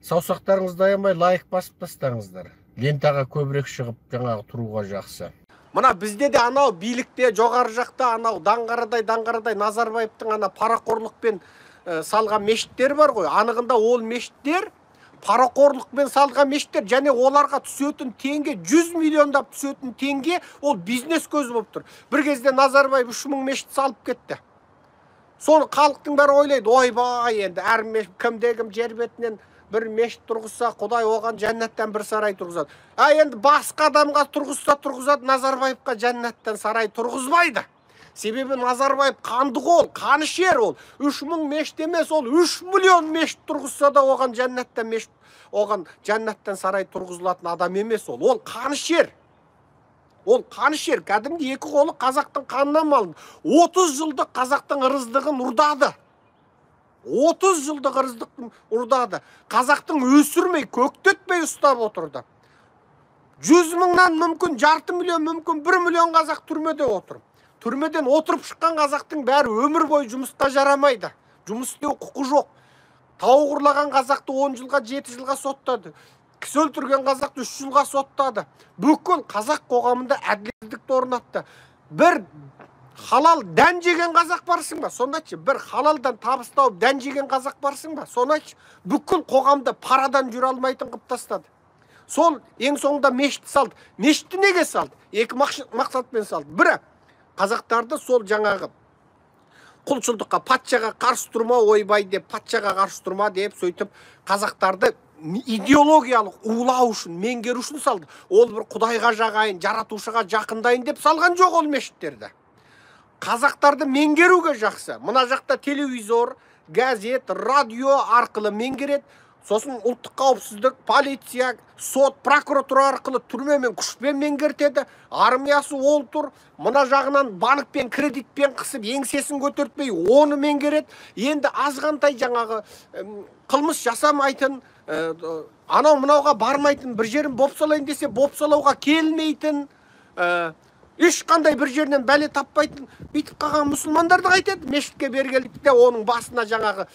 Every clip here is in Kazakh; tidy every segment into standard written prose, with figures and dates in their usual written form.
Саусақтарыңызды аямай лайк басып тастаңыздар. Лентаға көбірек шығып жаңағы тұруға жақсы. Мына бізде де анау билікте жоғары жақта анау даңғарадай Назарбаевтың ана парақорлықпен салған мешіттер бар ғой. Анығында ол мешіттер парақорлықпен салған мешіттер және оларға түсетін теңге 100 миллиондап түсетін теңге ол бизнес көзі болып тұр. Бір кезде Назарбаев 3000 мешіт салып кетті. Соны халықтың бәрі ойлайды, ойбай енді әр кімде-кім жер бетінен бір мешіт тұрғызса, Құдай оған жәннаттан бір сарай тұрғызады. А енді басқа адамға тұрғызса тұрғызады, Назарбаевқа жәннаттан сарай тұрғызбайды. Себебі Назарбаев қанды қол, қанішер ол. 3000 мешіт емес, ол 3 миллион мешіт тұрғызса да оған жәннаттан мешіт, оған жәннаттан сарай тұрғызылатын адам емес ол. Ол қанішер. Ол қанішер, кәдімгі екі қолы қазақтың қанынан алынды. 30 жылдық қазақтың ырыздығын ұрдады. 30 жылдық ырыздықтың ұрдады. Қазақтың өсірмей, көктетпей ұстап отырды. 100 мыңнан мүмкін, жарты миллион мүмкін, 1 миллион қазақ түрмеде отыр. Түрмеден отырып шыққан қазақтың бәрі өмір бойы жұмысқа жарамайды. Жұмыс істеу құқы жоқ. Тауық ұрлаған қазақты 10 жылға, 7 жылға соттады. Кісі өлтірген қазақты 3 жылға соттады. Бүкіл қазақ қоғамында әділетсіздікті орнатты. Бір халал дән жеген қазақ барсың ба? Соны айтшы. Бір халалдан табыс тауып дән жеген қазақ барсың ба? Соны айтшы. Бүкіл қоғамды парадан жүре алмайтын қылып тастады. Сол ең соңында мешіт салды. Мешітті неге салды? Екі мақсатпен салды. Бірі, қазақтарды сол жаңағы құлшылдыққа, патшаға қарсы тұрма, ойбай деп, патшаға қарсы тұрма деп, сөйтіп қазақтарды идеологиялық улау үшін, меңгеру үшін салды. Ол бір Құдайға жағайын, жаратушыға жақындайын деп салған жоқ ол мешіттерді. Қазақтарды меңгеруге жақсы. Мына жақта телевизор, газет, радио арқылы меңгереді. Сосын ұлттық қауіпсіздік, полиция, сот, прокуратура арқылы түрмемен, күшпен меңгертеді. Армиясы ол тұр. Мына жағынан банкпен, кредитпен қысып, еңсесін көтертпей, оны меңгереді. Енді азғантай жаңағы қылмыс жасамайтын, анау мынауға бармайтын, бір жерін бопсалайын десе, бопсалауға келмейтін, ешқандай бір жерінен бәле таппайтын, бүйтіп қалған мұсылмандарды қайтеді. Мешітке бергелікте де оның басына жаңағы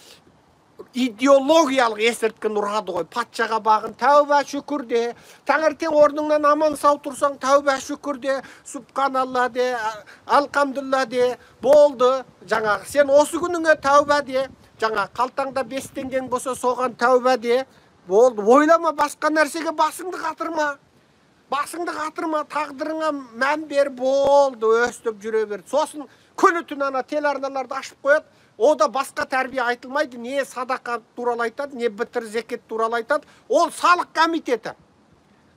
идеологиялық есірткіні ұрады ғой. Патшаға бағын, тәуба шүкір де, таңертең орныңнан аман сау тұрсаң, тәуба шүкір де, субханалла де, алқамдулла де, болды. Жаңағы сен осы күніңе тәуба де, жаңа қалтаңда 5 теңгең болса соған тәуба де, болды. Ойлама, басқа нәрсеге басыңды қатырма. Басыңды қатырма, тағдырыңа мән бер, болды, өстіп жүре бер. Сосын күні түні ана телеарналарды ашып қояды. О да басқа тәрбие айтылмайды, не садақа туралы айтады, не бітір зекет туралы айтады. Ол салық комитеті.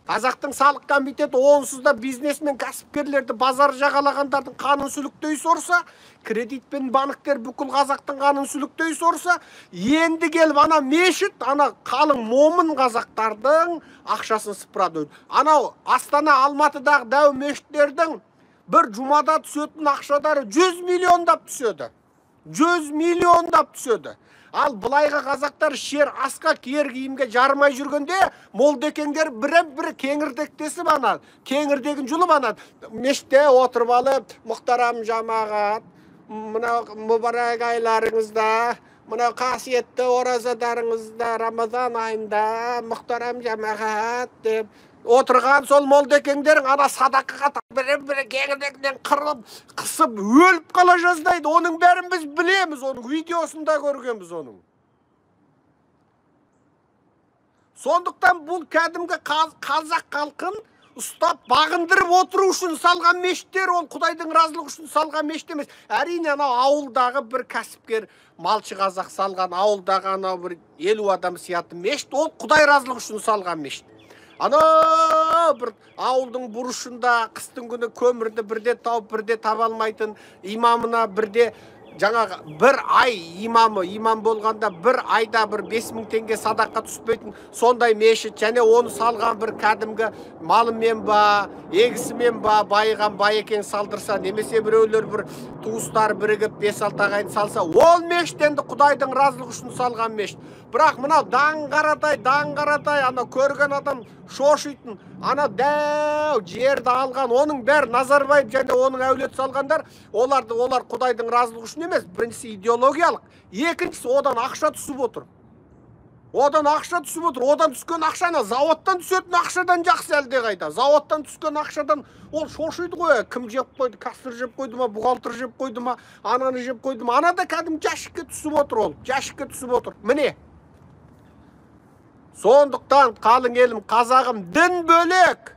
Қазақтың салық комитеті онсыз да бизнесмен кәсіпкерлерді, базар жағалағандардың қанын сүліктей сорса, кредит пен банктер бүкіл қазақтың қанын сүліктей сорса, енді келіп ана мешіт, ана қалың момын қазақтардың ақшасын сыпырады. Анау Астана, Алматыдағы дәу мешіттердің бір жұмада түсетін ақшадары 100 миллиондап түседі. 100 миллиондап түседі. Ал былайғы қазақтар шер асқа, киер киімге жарымай жүргенде, молдекеңдер бірі-бірі кеңірдектесіп ана, кеңірдегін жұлып ана, мешітте отырып алып, мұхтарам жамағат, мына мүбарак айларыңызда, мына қасиетті оразадарыңызда, Рамазан айында, мұхтарам жамағат деп отырған сол молдекеңдерің ана садақаға бірі-бірі кеңірдегінен қырылып, қысып, өліп қала жаздайды. Оның бәрін біз білеміз, оның видеосын да көргенбіз оның. Сондықтан бұл кәдімгі қазақ халқын ұстап, бағындырып отыру үшін салған мешіттер, ол Құдайдың разылығы үшін салған мешіт емес. Әрине, анау ауылдағы бір кәсіпкер, малшы қазақ салған, ауылдағы анау бір 50 адам сиятын мешіт, ол Құдай разылығы үшін салған мешіт. Ана бір ауылдың бұрышында қыстың күні көмірді бірде тауып, бірде таба алмайтын, имамына бірде жаңағы бір ай имамы, имам болғанда бір айда бір 5000 теңге садаққа түспейтін сондай мешіт, және оны салған бір кәдімгі малымен ба, егісімен ба, байыған байекең салдырса, немесе біреулер бір туыстар бірігіп 5-6 ағайын салса, ол мешіт енді Құдайдың разылығы үшін салған мешіт. Бірақ мынау даңғаратай, ана көрген адам шошитын, ана дәу жерді алған, оның бәрі Назарбаев және оның әулеті салғандар, олар Құдайдың разылығы үшін емес, біріншісі идеологиялық, екіншісі одан ақша түсіп отыр. Одан ақша түсіп отыр. Одан түскен ақшаны заводтан түсетін ақшадан жақсы әлдеқайда. Заводтан түскен ақшадан ол шошиды ғой. Кім жеп қойды? Кассир жеп қойды ма, бухгалтер жеп қойды ма, ананы жеп қойды ма? Ана да кәдімгі жәшікке түсіп отыр ол. Жәшікке түсіп отыр. Міне. Сондықтан қалың елім, қазағым, дін бөлек.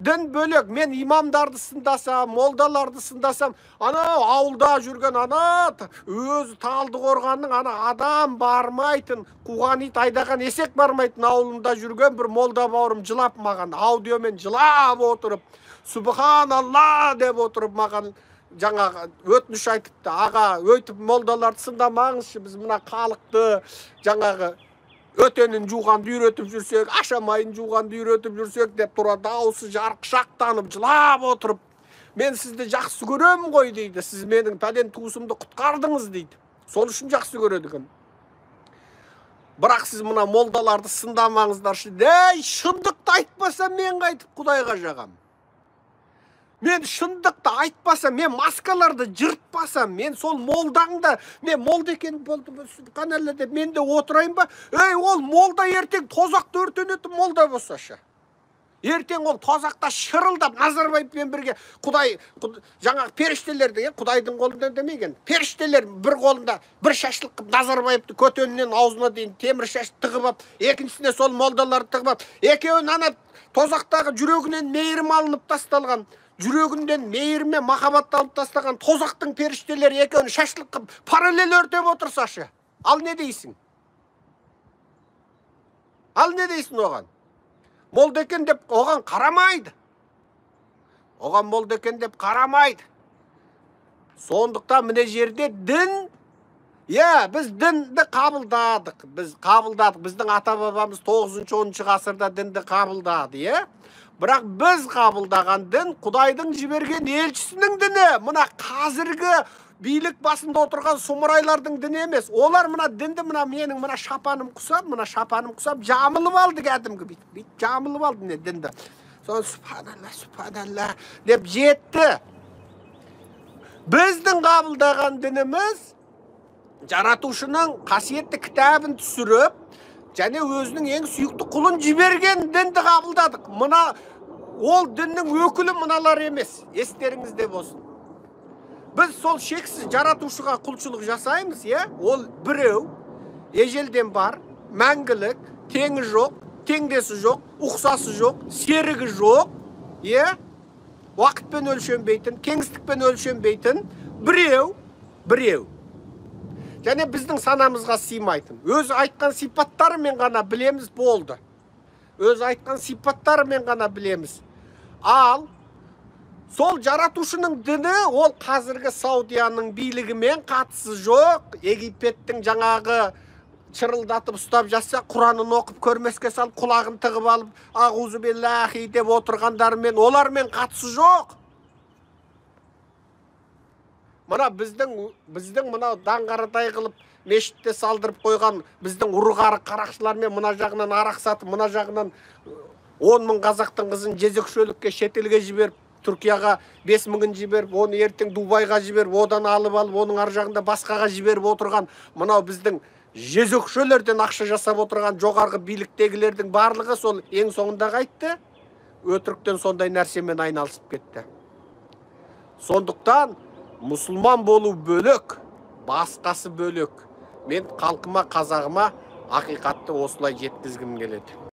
Дін бөлек. Мен имамдарды сындасам, молдаларды сындасам, ана ауылда жүрген ана өзі Талдықорғанның ана адам бармайтын, қуған ит айдаған есек бармайтын ауылында жүрген бір молда бауырым жылап маған, аудиомен жылап отырып, субханалла деп отырып маған жаңағы өтініш айтыпты. Аға, өйтіп молдаларды сындамаңызшы, біз мына халықты жаңағы өтенін жуғанды үйретіп жүрсек, ашамайын жуғанды үйретіп жүрсек деп тура дауысы жарқышақтанып жылап отырып, мен сізді жақсы көремін ғой дейді, сіз менің пәлен туысымды құтқардыңыз дейді. Сол үшін жақсы көреді екен. Бірақ сіз мына молдаларды сындамаңыздаршы. Дәй, шындықты айтпасам мен қайтып Құдайға жағам. Мен шындықты айтпасам, мен маскаларды жыртпасам, мен сол молдаңда, мен молда екен болды, субханалла деп мен де отырайын ба? Ей, ол молда ертең тозақта өртенетін молда болсашы. Ертең ол тозақта шырылдап Назарбаевпен бірге Құдай, жаңағы періштелер деген Құдайдың қолында демеген. Періштелер бір қолында бір шашлық қылып Назарбаевты көтенінен аузына дейін темір шаш тығып алып, екіншісіне сол молдаларды тығып алып, екеуін ана тозақтағы жүрегінен мейірім алынып тасталған, жүрегінден мейірім мен махаббатты алып тастаған тозақтың періштелері екеуін шашлық қылып параллель өртеп отырсашы. Ал не дейсің? Ал не дейсің оған? Молда екен деп оған қарамайды. Оған молда екен деп қарамайды. Сондықтан мына жерде дін, иә, біз дінді қабылдадық. Біз қабылдадық. Біздің ата-бабамыз 9-10 ғасырда дінді қабылдады, иә? Бірақ біз қабылдаған дін Құдайдың жіберген елшісінің діні. Мына қазіргі билік басында отырған сұмырайлардың діні емес. Олар мына дінді мына менің мына шапаным құсап, мына шапаным құсап жамылып алды кәдімгі бүйтіп, бүйтіп жамылып алды міне дінді. Соны субханалла, субханалла деп жетті. Біздің қабылдаған дініміз жаратушының қасиетті кітабын түсіріп, және өзінің ең сүйікті құлын жіберген дінді қабылдадық. Мына ол діннің өкілі мыналар емес, естеріңізде болсын. Біз сол шексіз жаратушыға құлшылық жасаймыз, иә? Ол біреу, ежелден бар, мәңгілік, теңі жоқ, теңдесі жоқ, ұқсасы жоқ, серігі жоқ, иә? Уақытпен өлшенбейтін, кеңістікпен өлшенбейтін біреу, біреу. Және біздің санамызға сыймайтын. Өзі айтқан сипаттарымен ғана білеміз болды. Өзі айтқан сипаттарымен ғана білеміз. Ал сол жаратушының діні ол қазіргі Саудияның билігімен қатысы жоқ. Египеттің жаңағы шырылдатып ұстап жатса, Құранын оқып көрмеске салып, құлағын тығып алып, ағузу биллахи деп отырғандармен, олармен қатысы жоқ. Мына біздің мына даңғарадай қылып мешітте салдырып қойған біздің ұрғары қарақшылармен мына жағынан арақ сатып, мына жағынан 10 мың қазақтың қызын жезөкшелікке шетелге жіберіп, Түркияға 5 мыңын жіберіп, оны ертең Дубайға жіберіп, одан алып алып, оның ар жағында басқаға жіберіп отырған мынау біздің жезөкшелерден ақша жасап отырған жоғарғы биліктегілердің барлығы сол ең соңында қайтты, өтіріктен сондай нәрсемен айналысып кетті. Сондықтан мұсылман болу бөлек, басқасы бөлек. Мен халқыма, қазағыма ақиқатты осылай жеткізгім келеді.